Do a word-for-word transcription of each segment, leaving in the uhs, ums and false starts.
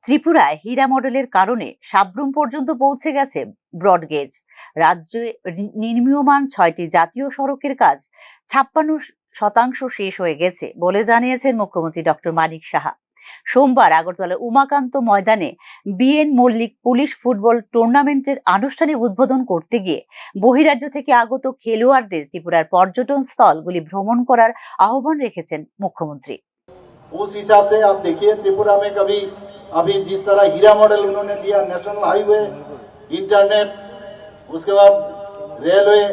ত্রিপুরায় হীরা মডেলের কারণে সাব্রুম পর্যন্ত পৌঁছে গেছে ব্রডগেজ। রাজ্যে নি-, নির্মীয়মান ছয়টি জাতীয় সড়কের কাজ ছাপ্পান্ন শতাংশ শেষ হয়ে গেছে বলে জানিয়েছেন মুখ্যমন্ত্রী ডক্টর মানিক সাহা। সোমবার আগরতলা উমাকান্ত ময়দানে বিএন মল্লিক পুলিশ ফুটবল টুর্নামেন্টের আনুষ্ঠানিক উদ্বোধন করতে গিয়ে বহিরাজ্য থেকে আগত খেলোয়াড়দের ত্রিপুরার পর্যটন স্থলগুলি ভ্রমণ করার আহ্বান রেখেছেন মুখ্যমন্ত্রী। उस हिसाब से आप देखिए, त्रिपुरा में कभी, अभी जिस तरह हीरा मॉडल उन्होंने दिया, नेशनल हाईवे, इंटरनेट, उसके बाद रेलवे,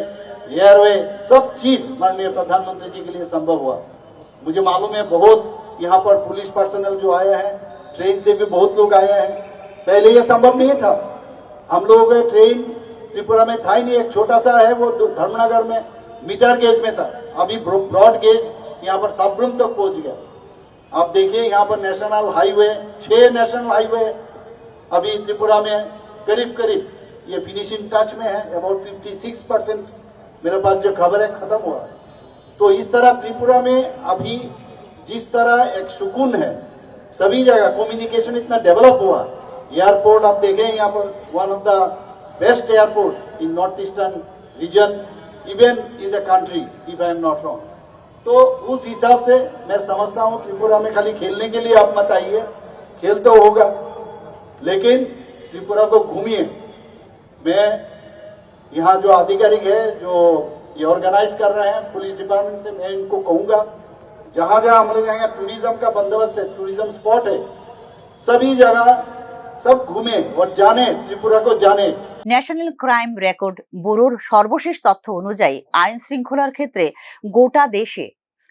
एयरवे, सब चीज माननीय प्रधानमंत्री जी के लिए संभव हुआ। मुझे मालूम है, बहुत यहाँ पर पुलिस पर्सनल जो आया है, ट्रेन से भी बहुत लोग आया है। पहले ये संभव नहीं था। हम लोगों का ट्रेन त्रिपुरा में था ही नहीं, एक छोटा सा है, वो दो-, धर्मनगर में मीटर गेज में था। अभी ब्रॉ-, ब्रॉड गेज यहाँ पर साब्रुम तक पहुँच गया। आप देखिए, यहाँ पर नेशनल हाईवे, छह नेशनल हाईवे अभी त्रिपुरा में करीब करीब ये फिनिशिंग टच में है, अबाउट फिफ्टी सिक्स परसेंट मेरे पास जो खबर है, खत्म हुआ है। तो इस तरह त्रिपुरा में अभी जिस तरह एक सुकून है, सभी जगह कम्युनिकेशन इतना डेवलप हुआ, एयरपोर्ट आप देखें, यहाँ पर one of the best airport in North Eastern region, even in the country, if I am not wrong। तो उस हिसाब से मैं समझता हूँ, त्रिपुरा में खाली खेलने के लिए आप मत आइए, खेल तो होगा, लेकिन त्रिपुरा को घूमिए। मैं यहाँ जो आधिकारिक है, जो ये ऑर्गेनाइज कर रहे हैं पुलिस डिपार्टमेंट से, मैं इनको कहूँगा, जहाँ जहाँ हमारे यहाँ टूरिज्म का बंदोबस्त है, टूरिज्म स्पॉट है, सभी जगह सब घूमे और जाने, त्रिपुरा को जाने। ন্যাশনাল ক্রাইম রেকর্ড ব্যুরোর সর্বশেষ তথ্য অনুযায়ী আইন শৃঙ্খলার ক্ষেত্রে গোটা দেশে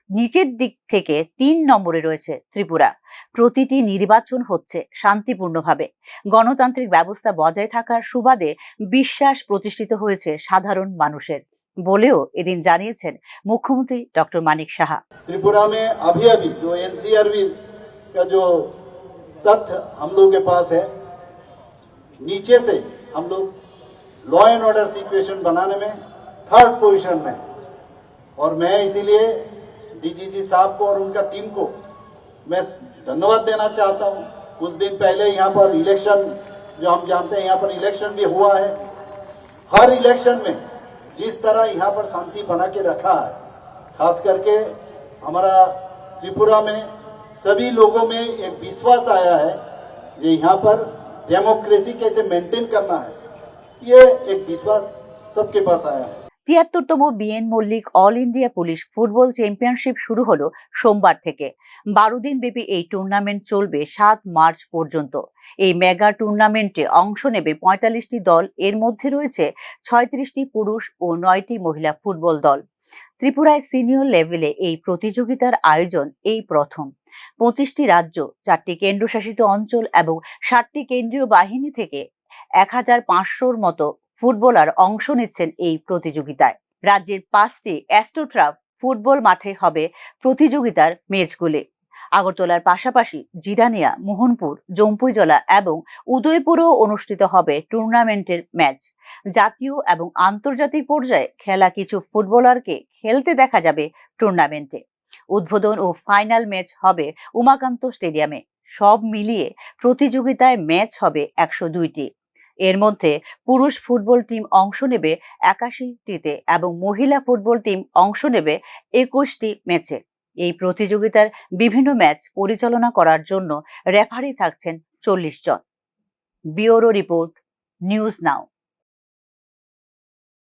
নিচের দিক থেকে তিন নম্বরে রয়েছে ত্রিপুরা। প্রতিটি নির্বাচন হচ্ছে শান্তিপূর্ণভাবে। গণতান্ত্রিক ব্যবস্থা বজায় থাকার সুবাদে বিশ্বাস প্রতিষ্ঠিত হয়েছে সাধারণ মানুষের বলেও এদিন জানিয়েছেন মুখ্যমন্ত্রী ডক্টর মানিক সাহা। त्रिपुरा में अभी अभी जो एनसीआरबी का जो तथ्य हम लोगों के पास है, नीचे से हम लोग लॉ एंड ऑर्डर सिचुएशन बनाने में थर्ड पोजीशन में है। और मैं इसीलिए डीजीजी साहब को और उनका टीम को मैं धन्यवाद देना चाहता हूँ। कुछ दिन पहले यहाँ पर इलेक्शन, जो हम जानते हैं, यहाँ पर इलेक्शन भी हुआ है। हर इलेक्शन में जिस तरह यहाँ पर शांति बना के रखा है, खास करके हमारा त्रिपुरा में सभी लोगों में एक विश्वास आया है कि यहाँ पर डेमोक्रेसी कैसे मेंटेन करना है, ये एक विश्वास सबके पास आया है। তিয়াত্তরতম BN Mullick all India police football championship শুরু হলো সোমবার থেকে। বারো দিন ব্যাপী এই টুর্নামেন্ট চলবে সাত মার্চ পর্যন্ত। এই মেগা টুর্নামেন্টে অংশ নেবে পঁয়তাল্লিশটি দল। এর মধ্যে রয়েছে ছয়ত্রিশটি পুরুষ ও নয়টি মহিলা ফুটবল দল। ত্রিপুরায় সিনিয়র লেভেলে এই প্রতিযোগিতার আয়োজন এই প্রথম। পঁচিশটি রাজ্য, চারটি কেন্দ্রশাসিত অঞ্চল এবং সাতটি কেন্দ্রীয় বাহিনী থেকে এক হাজার পাঁচশোর মতো ফুটবলার অংশ নিচ্ছেন এই প্রতিযোগিতায়। রাজ্যের পাঁচটি অ্যাস্ট্রোটার্ফ ফুটবল মাঠে হবে প্রতিযোগিতার ম্যাচগুলি। আগরতলার পাশাপাশি জিরানিয়া, মোহনপুর, জম্পুইজলা এবং উদয়পুরেও অনুষ্ঠিত হবে টুর্নামেন্টের ম্যাচ। জাতীয় এবং আন্তর্জাতিক পর্যায়ে খেলা কিছু ফুটবলারকে খেলতে দেখা যাবে টুর্নামেন্টে। উদ্বোধন ও ফাইনাল ম্যাচ হবে উমাকান্ত স্টেডিয়ামে। সব মিলিয়ে প্রতিযোগিতায় ম্যাচ হবে একশো দুইটি। এর মধ্যে পুরুষ ফুটবল টিম অংশ নেবে একাশিটিতে এবং মহিলা ফুটবল টিম অংশ নেবে একুশটি ম্যাচে। এই প্রতিযোগিতার বিভিন্ন ম্যাচ পরিচালনা করার জন্য রেফারি থাকছেন চল্লিশ জন। ব্যুরো রিপোর্ট, নিউজ নাও।